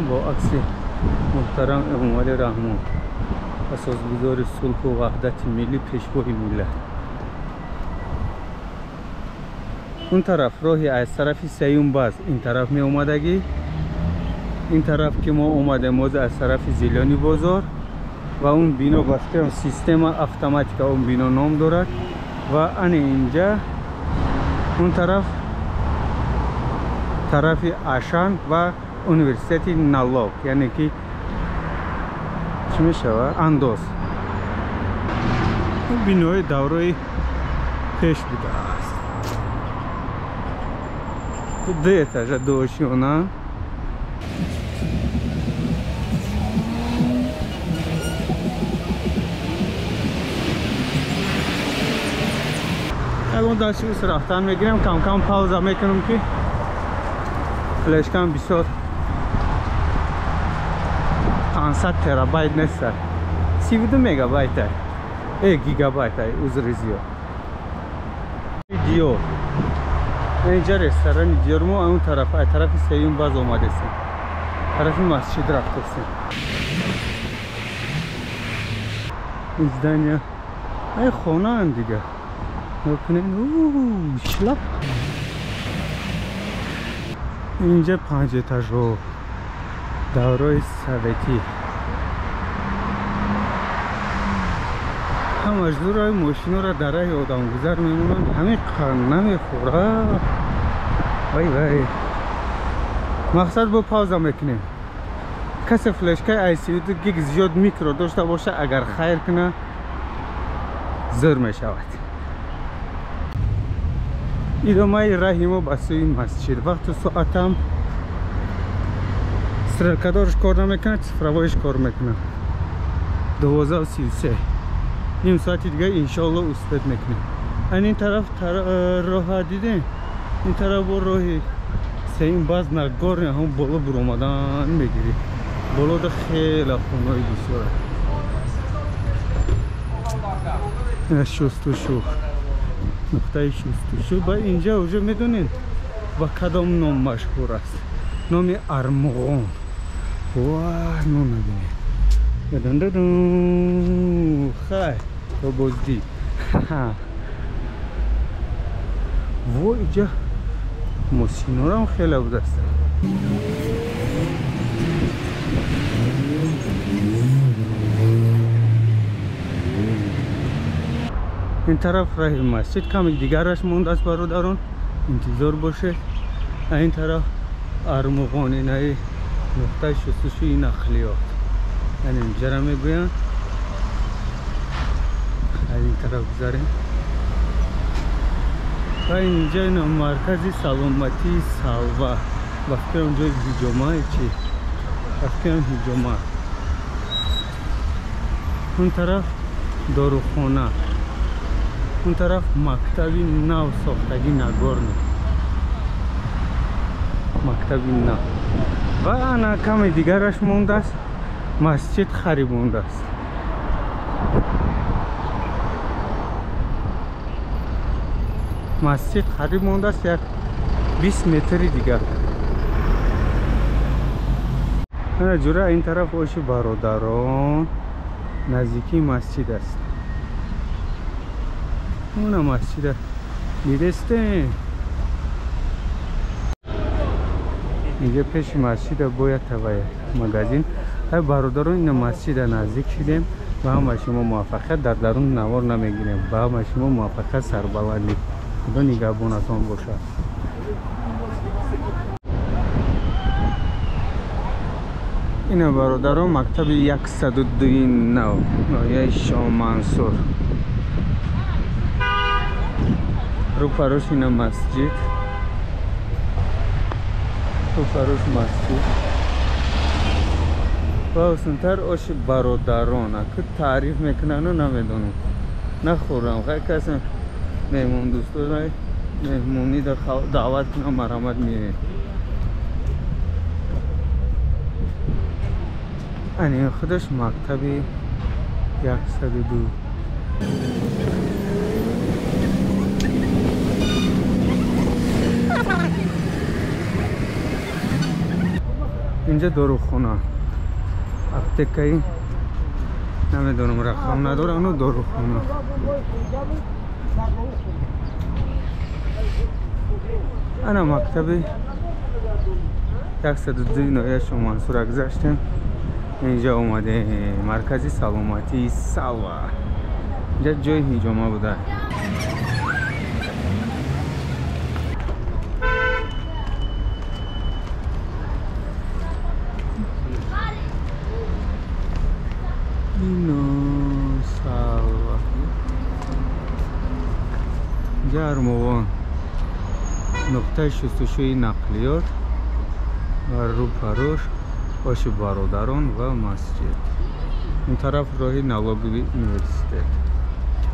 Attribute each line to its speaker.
Speaker 1: Бо акси муҳтарам Эмомалӣ Раҳмон, асосгузори сулҳу ваҳдати миллӣ, пешвои миллат. Он тараф роҳи аз тарафи сеюм баз ин тараф меомадагӣ, ин тараф ки мо омадем оз аз тарафи Зелёный бозор ва он бино ба фикрам система автоматика он бино ном дорад ва ани инҷа он тараф тарафи Ашан ва университети налог, яъне ки чӣ мешавад, андоз. Ин бинои давраи пеш будааст. Ду этажа, ду ошёна. Ягон дашти ус рафтан мегирем, кам-кам пауза мекунем ки флешкам бисёр 500 терабайт нест, 32 мегабайт, гигабайт, узри зиёд. Диёр инҷа ресторани Диёр, мо он тараф, тарафи сеюм баз омадесем, тарафи масҷид рафтесем. Ин здания ай хонаанд дига, нокунед шлап. Инҷа 5 этажо давраи советӣ, ҳамаш зураи мошиноро дар раҳи одамгузар мемонанд, ҳамин қанд намехӯрад. Вай вай, мақсад бо пауза мекунем. Касе флешкаи ICU гиг зиёд микро дошта боша, агар хайр куна зӯр мешавад. Идомаи раҳи мо ба сӯи масҷид. Вақту соатам стрелкадорш кор намекунад, цифровойш кор мекунад. 12:33, ним соати дига иншоалло успет мекунем. Ан ин тараф роҳа дидем, ин тараф бо роҳи сеюм баз нагорни ҳам боло буромадан мегирӣ. Болода хеле хонаҳои бисёр. Шустушу, нуқтаи шустушу. Ба инҷа уже медонед ба кадом ном машҳур аст? Номи Армуғон. Ва ном набинед. Хай, то боздид. Во иҷа мосинорам хеле будаст. Ин тараф раҳи масҷид, ками дигараш мондааст бародарон, интизор бошед. Ин тараф Армуғон, инаи нуқтаи шустушӯи нақлиёт, яъне инҷара мегӯянд. Аз ин тараф гузарем ва инҷа ина маркази саломатии Салва. Ба фикрам ҷои ҳиҷома чи, ба фикрам ҳиҷома. Он тараф дорухона, он тараф мактаби нав сохтагӣ Нагорни, мактаби нав. Ва ана ками дигараш мондааст, масҷид хариб мондааст. Масҷид хариб мондааст як 20 метри дигар. Ана ҷура ин тараф оши бародарон наздикии масҷид аст. Уна масҷида дидестем. Инҷа пеши масҷида бояд тавая магазин. Ай бародарон, ина масҷида наздик шидем. Ба ҳама шумо муваффақият, дар дарун навор намегирем. Ба ҳама шумо муваффақият, сарбаландӣ. Худо нигаҳбонатон бошад. Ина бародарон мактаби 102 нав, ноҳияи Шоҳмансур. Рӯпарош ина масҷид, рӯпарош масҷид ва осонтар оши бародарон. Аку таъриф мекунану намедонам, нахӯрам. Хай касе меҳмондӯстои меҳмонӣ даъват кунам, марҳамат меоем. Ани худаш мактаби 102. Инҷа дорухона, аптекаи намедонам, рақам надорам, но дорухона. Ана мактаби 102 ноҳияи Шоҳмансура гузаштем. Инҷа омадем маркази саломатии Салва. Инҷа ҷои ҳиҷома буда. Ино Салва. Инҷа Армовон, нуқтаи шустушӯи нақлиёт ва рӯпарош оши бародарон ва масҷид. Ин тараф роҳи налогови университет.